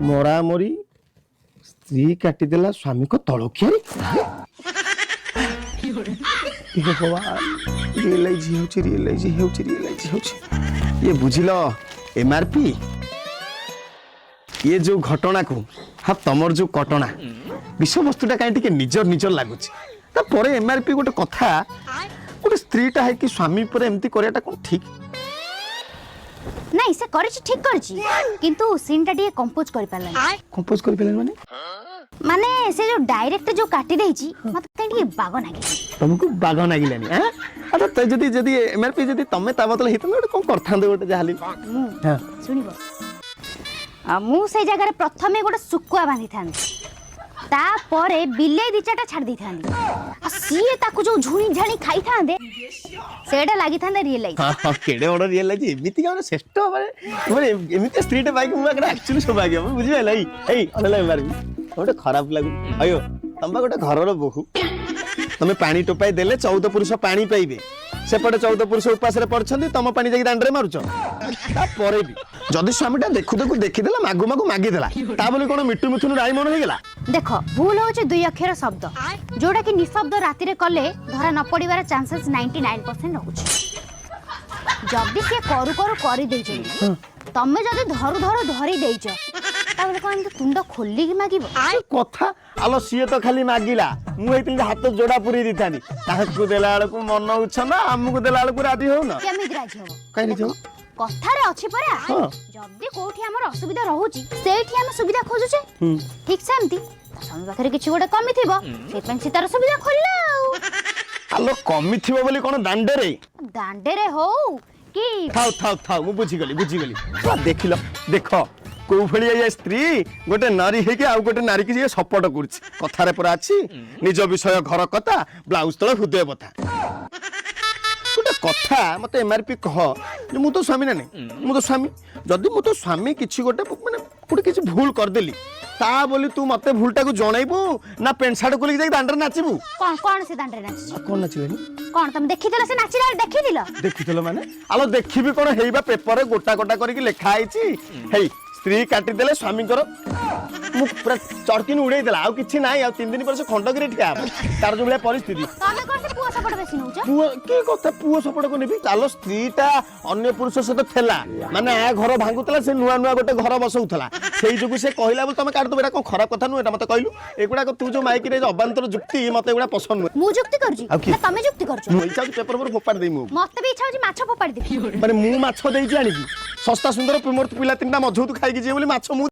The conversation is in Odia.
ମରାମରି, ସ୍ତ୍ରୀ କାଟିଦେଲା ସ୍ୱାମୀଙ୍କ ତଳଖିଆରି। ହେ ଭଗବାନ, ରିଏଲାଇଜ ହେଉଛି, ରିଏଲାଇଜ ହେଉଛି, ରିଏଲାଇଜ ହେଉଛି। ଇଏ ବୁଝିଲ ଏମଆରପି, ଇଏ ଯୋଉ ଘଟଣାକୁ, ହଁ, ତମର ଯୋଉ କଟଣା ବିଷୟବସ୍ତୁଟା କାହିଁ ଟିକେ ନିଜର ନିଜର ଲାଗୁଛି। ତାପରେ ଏମଆରପି, ଗୋଟେ କଥା, ଗୋଟେ ସ୍ତ୍ରୀଟା ହେଇକି ସ୍ୱାମୀ ଉପରେ ଏମିତି କରିବାଟା କ'ଣ ଠିକ? ନାଇଁ, ସେ କରିଛି, ଠିକ କରିଛି, କିନ୍ତୁ ସିନ୍ଟା ଟିକେ କମ୍ପୋଜ କରିପାରିଲାନି। କମ୍ପୋଜ କରିପାରିଲେନି ମାନେ? ମାନେ ସେ ଯୋଉ ଡାଇରେକ୍ଟ ଯୋଉ କାଟି ଦେଇଛି, ମତେ କାହିଁ ଟିକେ ବାଗ ଲାଗିଲା। ତମକୁ ବାଗ ନାଗିଲାନି? ଆଁ, ଆଚ୍ଛା, ତ ଯଦି ଏମଆରପି, ଯଦି ତମେ ତା ବଦଳରେ ହେଇଥାନ୍ତ, ଗୋଟେ କ'ଣ କରିଥାନ୍ତ ଗୋଟେ ଯାହାହେଲେ? ମୁଁ? ହଁ। ଶୁଣିବ? ମୁଁ ସେଇ ଜାଗାରେ ପ୍ରଥମେ ଗୋଟେ ଶୁଖୁଆ ବାନ୍ଧିଥାନ୍ତି, ତାପରେ ବିଲେଇ ଦି ଚାରିଟା ଛାଡ଼ି ଦେଇଥାନ୍ତି, ଆଉ ସିଏ ତାକୁ ଯୋଉ ଝୁଣି ଝାଣି ଖାଇଥାନ୍ତେ, ସେଇଟା ଲାଗିଥାନ୍ତା ରିଏଲାଇଜ। ହଁ, କେଡ଼େ ବଡ଼ ରିଏଲ ଅଛି। ଏମିତି ମାନେ ଶ୍ରେଷ୍ଠ, ମାନେ ଏମିତି ସ୍ତ୍ରୀଟେ ପାଇକି ମୁଁ ପାଖରେ ଆକ୍ଚୁଆଲି ସୌଭାଗ୍ୟ, ମୁଁ ବୁଝିପାରିଲ। ଏଇ ଏଇ ଅନେଇଲା ଏମଆରପି, ଗୋଟେ ଖରାପ ଲାଗୁନି? ଅಯ್ୟೋ, ତମ ବା ଗୋଟେ ଘରର ବୋହୂ। ତମେ ପାଣି ଟୋପାଇ ଦେଲେ 14 ପୁରୁଷ ପାଣି ପାଇବେ। ସେପଟେ 14 ପୁରୁଷ ଉପାସରେ ପଡିଛନ୍ତି, ତମ ପାଣି ଯାଇକି ଦାଣ୍ଡରେ ମାରୁଛ। ତାପରେ ବି ଯଦି ସ୍ୱାମୀଟା ଦେଖୁ ଦେଖୁ ଦେଖିଦେଲା, ମାଗୁ ମାଗୁ ମାଗିଦେଲା, ତା ବୋଲି କଣ ମିଟୁ ମିଥୁନ ରାଇମଣ ହେଇଗଲା? ଦେଖ, ଭୁଲ ହଉଛି ଦୁଇ ଅକ୍ଷର ଶବ୍ଦ, ଯୋଉଟା କି ନିଶବ୍ଦ ରାତିରେ କଲେ ଧରା ନ ପଡ଼ିବାର ଚାନ୍ସେସ୍ 99% ରହୁଛି। ଯଦି ସିଏ କରୁ କରୁ କରିଦେଇଛନ୍ତି, ତମେ ଯଦି ଧରୁ ଧରୁ ଧରି ଦେଇଛ, ତାହେଲେ କଣ ଏମିତି ତୁଣ୍ଡ ଖୋଲିକି ମାଗିବ? କି କଥା ଆଲୋ! ସିଏ ତ ଖାଲି ମାଗିଲା, ମୁଁ ହେଇଥିଲି ହାତ ଯୋଡା ପୁରେଇ ଦେଇଥାନ୍ତି। ତାକୁ ଦେଲା ବେଳକୁ ମନ ଉଛନ, ଆମକୁ ଦେଲା ବେଳକୁ ରାଜି ହଉନ। କେମିତି ରାଜି ହବ? କାହିଁ ରାଜି ହବ? କଥାରେ ଅଛି ପରା, ଯଦି କୋଉଠି ଆମର ଅସୁବିଧା ରହୁଛି, ସେଇଠି ଆମେ ସୁବିଧା ଖୋଜୁଛେ। ଠିକ ସେମିତି ତା ସ୍ୱାମୀ ପାଖରେ କିଛି ଗୋଟେ କମି ଥିବ, ସେଇଥିପାଇଁ ସେ ତାର ସୁବିଧା ଖୋଲିଲା ଆଉ। ଆଲୋ, କମିଥିବ ବୋଲି କଣ ଦାଣ୍ଡରେ? ଦାଣ୍ଡରେ ହଉ କି ଥାଉ ଥାଉ ଥାଉ, ମୁଁ ବୁଝିଗଲି, ବୁଝିଗଲି। ଦେଖିଲ, ଦେଖ କୋଉ ଭଳିଆ ଇଏ ସ୍ତ୍ରୀ। ଗୋଟେ ନାରୀ ହେଇକି ଆଉ ଗୋଟେ ନାରୀକି ଯିଏ ସପୋର୍ଟ କରୁଛି। କଥାରେ ପରା ଅଛି, ନିଜ ବିଷୟ ଘର କଥା, ବ୍ଲାଉଜ ତଳେ ହୃଦୟ ବଥା। ଗୋଟେ କଥା ମତେ ଏମଆରପି କହ ଯେ ମୁଁ ତ ସ୍ୱାମୀ ନା ନାଇଁ? ମୁଁ ତ ସ୍ୱାମୀ। ଯଦି ମୁଁ ତ ସ୍ୱାମୀ କିଛି ଗୋଟେ, ମାନେ ଗୋଟେ କିଛି ଭୁଲ କରିଦେଲି, ତା ବୋଲି ତୁ ମତେ ଭୁଲଟାକୁ ଜଣେଇବୁ ନା ପ୍ୟାଣ୍ଟ ସାର୍ଟ ଖୋଲିକି ଯାଇକି ଦାଣ୍ଡରେ ନାଚିବୁ? କଣ କଣ ସେ ଦାଣ୍ଡରେ ନାଚିଛି? କଣ ନାଚିଲେନି? କଣ ତମେ ଦେଖିଥିଲ? ସେ ନାଚିଲା ଦେଖିଥିଲ? ଦେଖିଥିଲ ମାନେ? ଆଲୋ, ଦେଖିବି କଣ ହେଇବା, ପେପରରେ ଗୋଟା ଗୋଟା କରିକି ଲେଖା ହେଇଛି। ହେଇ, ସ୍ତ୍ରୀ କାଟିଦେଲେ ସ୍ୱାମୀଙ୍କର, ମୁଁ ପୁରା ଚଡ଼କିନି ଉଡେଇ ଦେଲା। ଆଉ କିଛି ନାହିଁ, ଆଉ 3 ଦିନ ପରେ ସେ ଖଣ୍ଡଗିରି ଠିଆ ହବ, ତାର ଯୋଉ ଭଳିଆ ପରିସ୍ଥିତି। ତମେ କଣ ସେ ପୁଅ ସପୋର୍ଟ ବେଶୀ ନଉଛ? ପୁଅ କି କଥା, ପୁଅ ସପୋର୍ଟ ନେବି? ଚାଲ, ସ୍ତ୍ରୀଟା ଅନ୍ୟ ପୁରୁଷ ସହିତ ଥିଲା, ମାନେ ଆ ଘର ଭାଙ୍ଗୁଥିଲା, ସେ ନୂଆ ନୂଆ ଗୋଟେ ଘର ବସଉଥିଲା, ସେଇ ଯୋଗୁ ସେ କହିଲା ବୋଲି ତମେ କାଟିଦେବ, ଏଇଟା କଣ ଖରାପ କଥା ନୁହେଁ? ଏଇଟା ମତେ କହିଲୁ। ଏଗୁଡାକ ତୁ ଯୋଉ ମାଇକିରେ ଅବାନ୍ତର ଯୁକ୍ତି, ମତେ ଏଗୁଡା ପସନ୍ଦ ନୁହେଁ। ମୁଁ ଯୁକ୍ତି କରୁଛି? ଆଉ କିଏ? ନା ତମେ ଯୁକ୍ତି କରୁଛ? ମୁଁ ଇଚ୍ଛା ହଉଛି ପେପର ପରେ ଫୋପାଡ଼ି ଦେଇ ମୁଁ। ମତେ ବି ଇଚ୍ଛା ହଉଛି ମାଛ ଫୋପାଡ଼ି ଦେବି। ମାନେ ମୁଁ ମାଛ ଦେଇଛି ଆଣିକି, ଶସ୍ତା ସୁନ୍ଦର, ମୋର ପିଲା ତିନିଟା ମଜବୁତ ଖାଇକି ଯିବେ ବୋଲି ମାଛ ମୁଁ